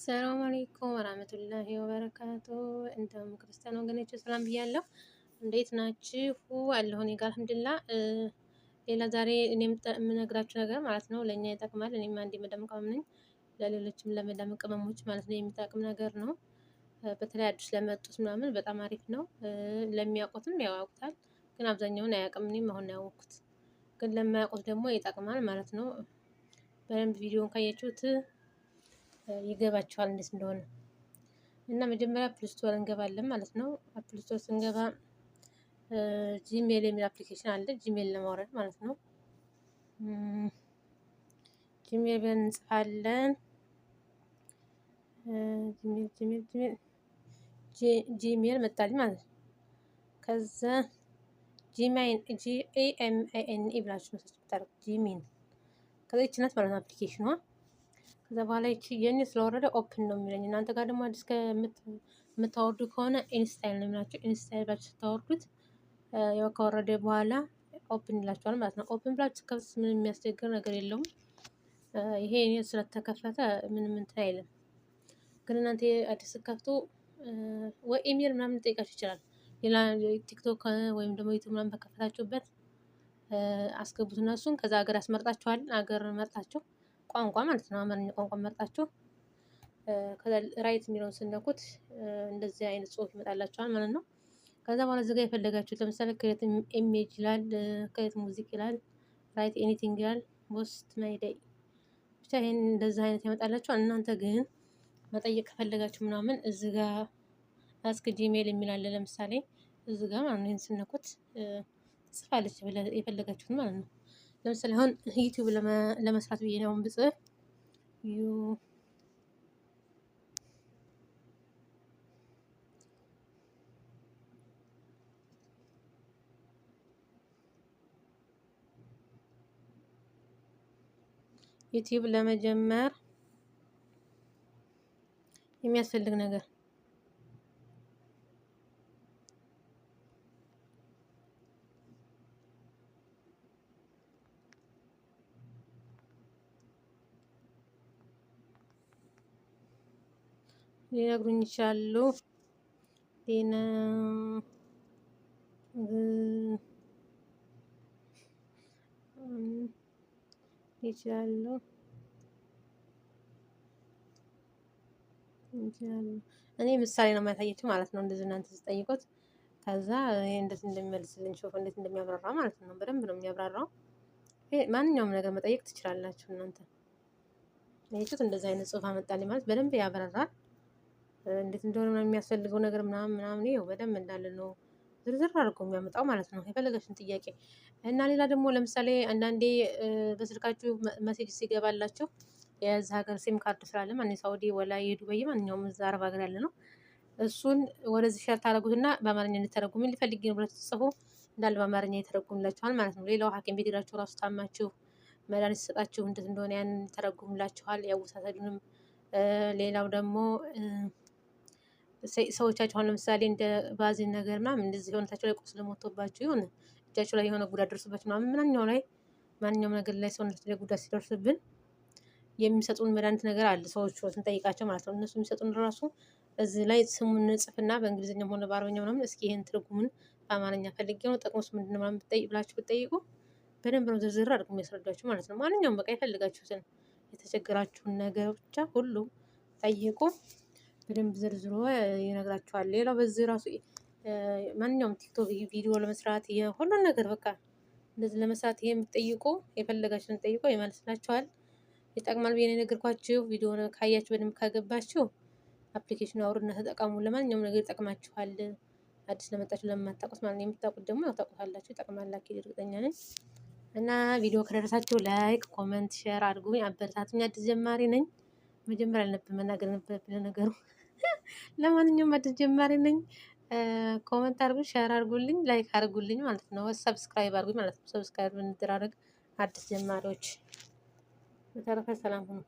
ሰላም አለይኩም ወራህመቱላሂ ወበረካቱ። እንደውም ክርስቲያን ወገኖች ሰላም ብያለሁ። እንዴት ናችሁ? አለሁ እኔ ጋር አልሐምዱሊላህ። ሌላ ዛሬ እኔ የምነግራችሁ ነገር ማለት ነው ለእኛ ይጠቅማል። እኔም አንድ የመዳም ቅመም ነኝ፣ ለሌሎችም ለመዳም ቅመሞች ማለት ነው የሚጠቅም ነገር ነው። በተለይ አዲስ ለመጡት ምናምን በጣም አሪፍ ነው። ለሚያውቁትም ያው ያውቁታል፣ ግን አብዛኛውን አያውቅም። እኔም አሁን ያወቅኩት፣ ግን ለማያውቁት ደግሞ ይጠቅማል ማለት ነው። በደንብ ቪዲዮን ካያችሁት ይገባችኋል እንዴት እንደሆነ። እና መጀመሪያ Play Store እንገባለን ማለት ነው። Play Store ስንገባ Gmail የሚል application አለ። Gmail ለማውረድ ማለት ነው። Gmail ብለን እንጽፋለን። Gmail Gmail Gmail Gmail መጣልኝ ማለት ነው። ከዛ Gmain G A M I N E ብላችሁ ነው search ብታደርጉት Gmain። ከዛ ይቺ ናት ማለት ነው application ኗ። ከዛ በኋላ ይቺ የኔ ስለወረደ open ነው የሚለኝ። እናንተ ጋር ደግሞ አዲስ ከምታወርዱ ከሆነ install ነው የሚላችሁ። Install ብላችሁ ስታወርዱት ያው ከወረደ በኋላ open ይላችኋል ማለት ነው። Open ብላችሁ ከፍት ምንም የሚያስቸግር ነገር የለውም። ይሄ እኔ ስለተከፈተ ምንም እንትን አይልም። ግን እናንተ አዲስ ከፍቱ ወይ ኢሜል ምናምን ሊጠይቃችሁ ይችላል። ሌላ ቲክቶክ ወይም ደግሞ ዩቲዩብ ምናምን በከፈታችሁበት አስገቡት እነሱን። ከዛ ሀገር ያስመርጣችኋል። ሀገር መርጣችሁ ቋንቋ ማለት ነው፣ አማርኛ ቋንቋ መርጣችሁ ከዛ right የሚለውን ስነኩት እንደዚህ አይነት ጽሁፍ ይመጣላችኋል ማለት ነው። ከዛ በኋላ እዚህ ጋር የፈለጋችሁት ለምሳሌ create image ይላል፣ create music ይላል፣ write anything ይላል፣ boost my day፣ ብቻ ይሄን እንደዚህ አይነት ያመጣላችኋል። እናንተ ግን መጠየቅ ከፈለጋችሁ ምናምን እዚህ ጋር ask Gmail የሚል አለ። ለምሳሌ እዚህ ጋር ማለት ነው። ይሄን ስነኩት ጽፋለች የፈለጋችሁት ማለት ነው። ለምሳሌ አሁን ዩቲዩብ ለመስራት ብዬ ነው ብጽፍ ዩቲዩብ ለመጀመር የሚያስፈልግ ነገር ሊነግሩኝ ይችላሉ። ሊነግሩኝ ይችላሉ ይችላሉ። እኔ ምሳሌ ነው የሚያሳየችው ማለት ነው። እንደዚህ እናንተ ስጠይቁት ከዛ ይሄ እንዴት እንደሚመልስልኝ ሾፍ እንዴት እንደሚያብራራ ማለት ነው። በደንብ ነው የሚያብራራው። ማንኛውም ነገር መጠየቅ ትችላላችሁ እናንተ። ይሄ እንደዚህ አይነት ጽሁፍ አመጣልኝ ማለት በደንብ ያብራራል። እንዴት እንደሆነ ምናምን የሚያስፈልገው ነገር ምናምን ምናምን ይኸው በደንብ እንዳለ ነው ዝርዝር አድርጎ የሚያመጣው ማለት ነው። የፈለጋችሁን ጥያቄ። እና ሌላ ደግሞ ለምሳሌ አንዳንዴ በስልካችሁ message ሲገባላችሁ የዚህ ሀገር SIM card ስላለ ማን ሳውዲ ወላ የዱባይ ማንኛውም እዛ አረብ ሀገር ያለ ነው። እሱን ወደዚህ share ታደርጉትና በአማርኛ እንዲተረጉም ሊፈልግ ነው ብላችሁ ጽፉ፣ እንዳለ በአማርኛ ይተረጉምላችኋል ማለት ነው። ሌላው ሐኪም ቤት ሄዳችሁ ራሱ ታማችሁ መድኃኒት ሲሰጣችሁ እንዴት እንደሆነ ያንን ይተረጉምላችኋል። ያወሳሰዱንም። ሌላው ደግሞ ሰዎቻችሁ አሁን ለምሳሌ እንደ ባዚን ነገር ምናምን እንደዚህ ሰውነታችሁ ላይ ቁስል ሞቶባችሁ የሆነ እጃችሁ ላይ የሆነ ጉዳት ደርሶባችሁ ምናምን ማንኛውም ላይ ማንኛውም ነገር ላይ ሰውነታችሁ ላይ ጉዳት ሲደርስብን የሚሰጡን መድኃኒት ነገር አለ። ሰዎቹ ስንጠይቃቸው ማለት ነው። እነሱ የሚሰጡን ራሱ እዚህ ላይ ስሙን እንጽፍና በእንግሊዝኛም ሆነ በአረበኛ ምናምን እስኪ ይህን ትርጉሙን በአማርኛ ፈልጌ ነው ጠቅሞስ ምንድን ነው ምናምን ብላችሁ ብትጠይቁ በደንብ ነው ዝርዝር አድርጎ የሚያስረዳችሁ ማለት ነው። ማንኛውም በቃ የፈለጋችሁትን የተቸገራችሁን ነገር ብቻ ሁሉ ጠይቁ። በደንብ ዘርዝሮ ይነግራችኋል። ሌላው በዚህ ራሱ ማንኛውም ቲክቶክ ቪዲዮ ለመስራት ሁሉን ነገር በቃ እንደዚህ ለመስራት ይሄ የምትጠይቁ የፈለጋችሁን ጠይቆ ይመልስላችኋል። ይጠቅማል ብዬ ነው የነገርኳችሁ። ቪዲዮ ካያችሁ በደንብ ካገባችሁ application ኑ አውርድና ተጠቀሙ። ለማንኛውም ነገር ይጠቅማችኋል። አዲስ ለመጣችሁ ለማታውቁት ማለት ነው። የምታውቁት ደግሞ ያው ታውቁታላችሁ። ይጠቅማል እርግጠኛ ነኝ። እና ቪዲዮ ከደረሳችሁ like፣ comment፣ share አድርጉኝ፣ አበረታቱኝ። አዲስ ጀማሪ ነኝ። መጀመሪያ አልነበር መናገር ነበረብኝ ነገሩ። ለማንኛውም አዲስ ጀማሪ ነኝ። Comment አድርጉ፣ share አድርጉልኝ፣ like አድርጉልኝ ማለት ነው። Subscribe አድርጉኝ ማለት ነው። Subscribe እንደራረግ አዲስ ጀማሪዎች። በተረፈ ሰላም ሁኑ።